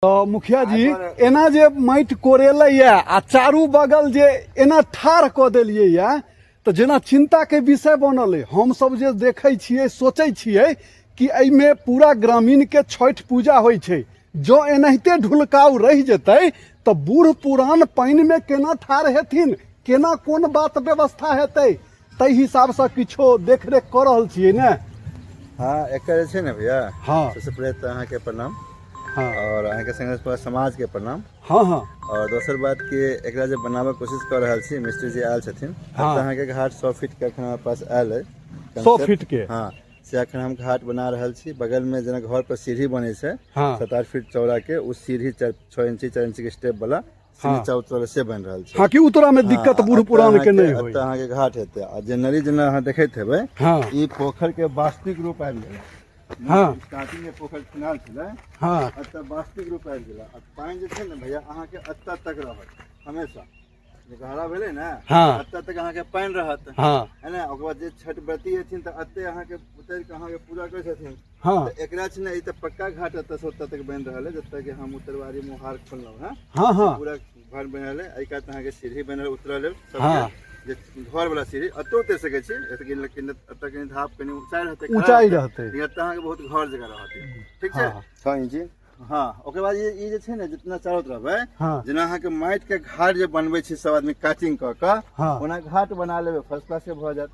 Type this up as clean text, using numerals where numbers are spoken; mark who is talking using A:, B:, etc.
A: तऽ मुखिया जी, एना जे माटि कोरेलैए आ चारू बगल जे एना ठाढ़ कऽ देलियै यऽ, तऽ जेना चिन्ताके विषय बनल अइ। हमसभ जे देखै छियै, सोचै छियै कि एहिमे पूरा ग्रामीणके छठि पूजा होइ छै, जँ एनाहिते ढुलकाव रहि जेतै तऽ बूढ़ पुरान पानिमे केना ठाढ़ हेथिन, केना कोन बात व्यवस्था हेतै? ताहि हिसाबसँ किछो देखरेख कऽ रहल छियै ने?
B: हँ, एकर जे छै ने भैया, सबसँ पहिले तऽ अहाँके प्रणाम आओर अहाँके संगे पूरा समाजके प्रणाम।
A: हँ हँ
B: आओर दोसर बात कि एकरा जे बनाबऽ कोशिश कऽ रहल छी, मिस्त्री जी आयल छथिन। तऽ अहाँके घाट 100 फीट के एखन हमरा पास आयल अइ।
A: 100 फीट के?
B: हँ, से एखन हम घाट बना रहल छी। बगल में जेना घर पर सीढ़ी बनै छै, 7-8 फीट चौड़ा के, ओ सीढ़ी 4-6 इंची, 4 इंची के स्टेप वाला सीढ़ी चारू तरफ से बनि रहल छै।
A: हँ, कि उतरा में दिक्कत बूढ़
B: एतऽ
A: पुरान के नहि
B: अहाँके
A: होय।
B: एतऽ अहाँके घाट हेतै आ जनरली जेना अहाँ देखैत हेबै, ई पोखर के वास्तविक रूप आबि गेलै। स्टार्टिंग में पोखर खुनाल छलै, एतऽ वास्तविक रूप आबि गेलै आ पानि जे छै ने भैया, अहाँके एतऽ तक रहत हमेशा। जे गहरा भेलै ने, एतऽ तक अहाँके पानि रहत। है ने? ओकर बाद जे छठ व्रती हेथिन तऽ एते अहाँके उतरि कऽ अहाँके पूजा करै छथिन। तऽ एकरा छै ने, ई तऽ पक्का घाट एतऽ से ओतऽ तक बनि रहल है, जतऽ कि हम उत्तरवारी मुहार खोललहुँ हँ।
A: हँ हँ
B: पूरा घर बनि रहल है। एहि कात अहाँके सीढ़ी बनि रहल उतरऽ लेल सबके, जे घर वाला सीढ़ी, एतौ उतरि सकै छी। एतऽ कनि, लेकिन एतऽ कनि धाप कनि ऊँचाइ रहतै, खड़ा
A: ऊँचाइ रहतै।
B: लेकिन एतऽ अहाँके बहुत घर जगह रहत। ठीक छै?
A: हँ।
B: 6 इंची। हँ, ओकर बाद ई जे छै ने, जितना चारू तरफ है, जेना अहाँके माटि के घाट जे बनबै छी सब आदमी काटिंग कऽ कऽ, ओना घाट बना लेबै, फर्स्ट क्लास के भऽ जायत।